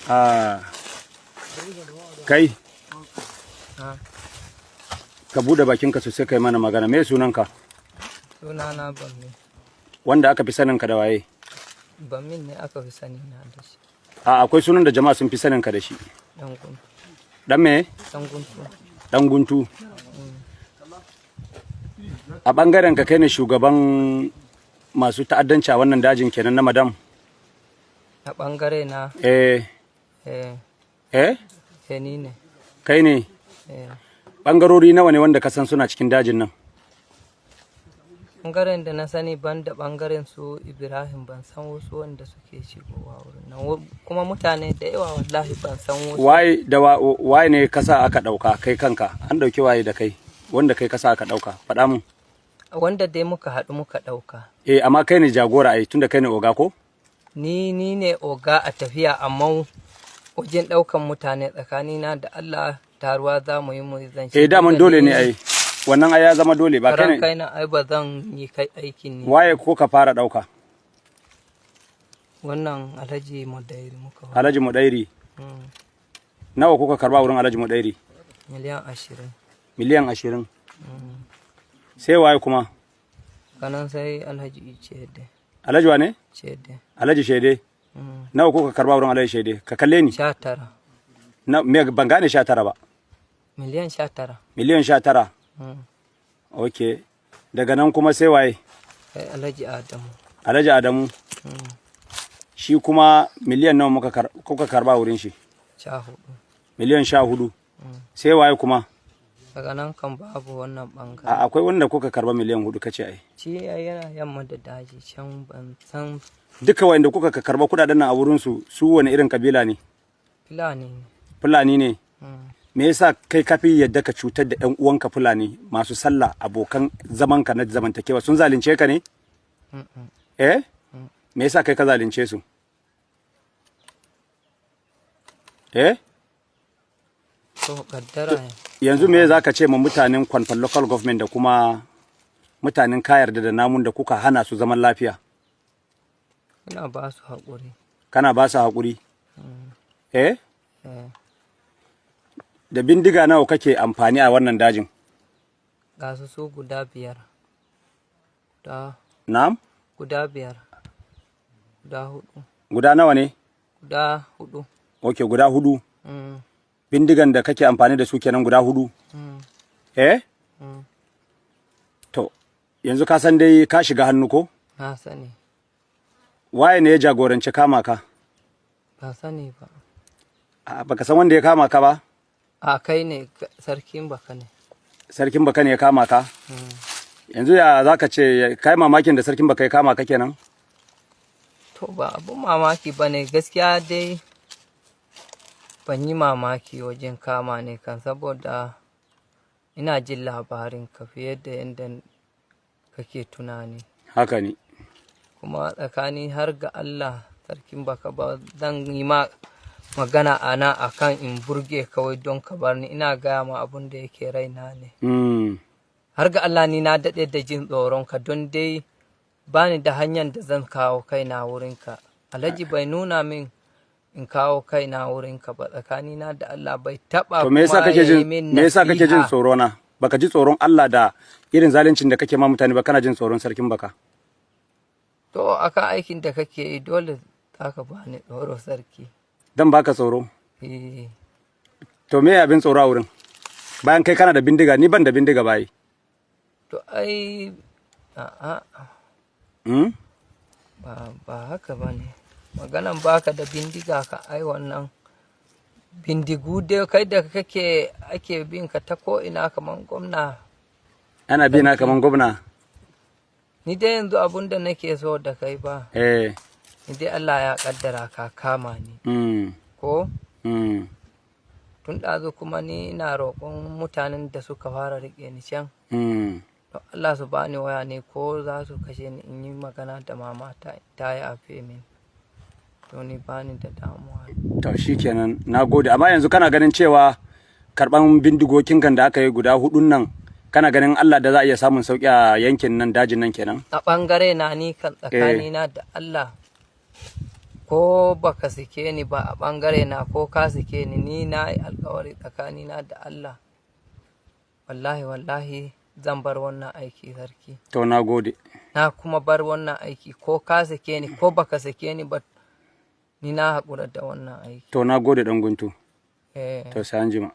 A kai, ka bude bakinka sosai, kai mana magana. Me sunanka? Sunana Bammin. Wanda aka fi saninka da waye? Bammin ne aka fi sani na da shi. A akwai sunan da jama'a sun fi saninka da shi. Dan Guntu. Dan me? Dan Guntu. Dan Guntu. A bangaren ka, kai ne shugaban masu ta'addanci a wannan dajin kenan na Madam? A bangare na? Eh. Eh. Eh. Eh, ni ne. Kai ne? Eh. Bangarori nawa ne wanda ka san suna cikin dajin nan? Bangaren da na sani, ban da bangaren su Ibrahim, ban san wasu wanda suke shigowa wurin nan. Kuma mutane da yawa, wallahi ban san wasu. Waye da waye ne kasa aka dauka? Kai kanka, an dauki waye da kai wanda kai kasa aka dauka? Faɗa mun. Wanda dai muka haɗu muka ɗauka. Eh, amma kai ne jagora ai, tunda kai ne oga ko? Ni ne oga a tafiya, amma wajen ɗaukan mutane, tsakanina da Allah, taruwa za mu yi mu zance. Eh, daman dole ne ai wannan, ai ya zama dole ba kai Karan ne. kaina ai ba zan yi kai aikin ne. Waye ko ka fara dauka? Wannan Alhaji Mudairi muka fara. Alhaji Mudairi? Mm. Nawa kuka karba wurin Alhaji Mudairi? Miliyan 20. Miliyan 20. Sai waye kuma? Kanan sai Alhaji Cede. Alhaji wane? Cede. Alhaji Shede? Mm. Nawa kuka karba wurin Alhaji Shede? Ka kalle ni. 19. Na me? Ban gane 19 ba. Miliyan 19. Miliyan 19? Mm. Okay, daga nan kuma sai waye? Sai Alhaji Adamu. Alhaji Adamu? Mm. Shi kuma miliyan nawa kuka karba wurin shi? 14. Miliyan 14. Sai waye kuma? Daga nan kan babu wannan bangare. A akwai wanda kuka karba miliyan 4 kace ai. Shi ai yana yamma da daji can, ban san. Duka wanda kuka ka karba kudaden nan a wurin su, su wani irin kabila ne? Fulani ne. Fulani ne? Mm. Me yasa kai kafi yadda ka cutar da yan uwanka Fulani masu sallah, abokan zamanka na zamantakewa? Sun zalunce ka ne? Mm-mm. Eh, me yasa kai ka zalunce su, eh? To, kaddara ne. Yanzu me za ka ce ma mutanen Kwanfan Local Government da kuma mutanen Kayarda da Namun da kuka hana su zaman lafiya? Ina ba su haƙuri. Kana ba su haƙuri, eh? Eh. Da bindiga nawa kake amfani a wannan dajin? Ga su su guda biyar. Guda Na'am? Guda biyar. Guda hudu. Guda nawa ne? Guda hudu. Ok, guda hudu. Mm. Bindigan da kake amfani da su kenan guda hudu? Mm. Eh? Mm. To, yanzu ka san dai ka shiga hannu ko? Na sani. Waye ne ya jagoranci kama ka? Ban sani ba. A, baka san wanda ya kama ka ba? A kai ne, Sarkin Baka ne. Sarkin Baka ne ya kama ka? Mm. Yanzu ya za ka ce, kai mamakin da Sarkin Baka ya kama ka kenan? To, ba abun mamaki ba ne gaskiya dai. Ban yi mamaki wajen kama ne kan, saboda ina jin labarin ka fiye da yadda kake tunani. Haka ne. Kuma tsakani har ga Allah, Sarkin Baka, ba zan yi ma magana ana akan in burge kawai don ka bar ni. Ina gaya ma abun da yake raina ne. Har ga Allah, ni na daɗe da jin tsoron ka, don dai bani da hanyar da zan kawo kaina wurinka. Alhaji bai nuna min in kawo kaina wurinka ba, tsakanina da Allah bai taɓa. To, me yasa kuma kake ya yi jin min me yasa kake jin nasiha. tsoro na? Baka ji tsoron Allah da irin zaluncin da kake ma mutane ba, kana jin tsoron Sarkin Baka? To, akan aikin da kake yi, dole za ka bani tsoro, sarki. Dan baka tsoro? Eh. To, me abin tsoro a wurin, bayan kai kana da bindiga, ni ban da bindiga bai? To ai a'a. Ba haka ba ne maganan baka da bindiga ka. Ai wannan bindigu dai, kai da kake ake bin ka ta ko ina kaman gwamna. Ana bi na kaman gwamna? Ni dai yanzu abun da nake so da kai ba, ni dai Allah ya kaddara ka kama ni, ko? Mm. Tun ɗazu kuma ni ina roƙon mutanen da suka fara riƙe ni can, don Allah su bani waya ne, ko za su kashe ni, in yi magana da mama ta, ta yafe min. To, ni bani da damuwa. To, shikenan, na gode. Amma yanzu kana ganin cewa karban bindigokin kan da aka yi guda hudun nan, kana ganin Allah da za a iya samun sauki a yankin nan, dajin nan kenan? A ɓangare na, ni kan tsakanina da Allah. Ko baka sike ni ba a bangare na, ko ka sike ni, ni na yi alkawari tsakanina da Allah, wallahi wallahi zan bar wannan aiki, sarki. To, na gode. Na kuma bar wannan aiki, ko ka sake ni ko baka sake ni ba, ni na haƙura da wannan aiki. To, na gode, dan guntu. Eh. To, sai an jima.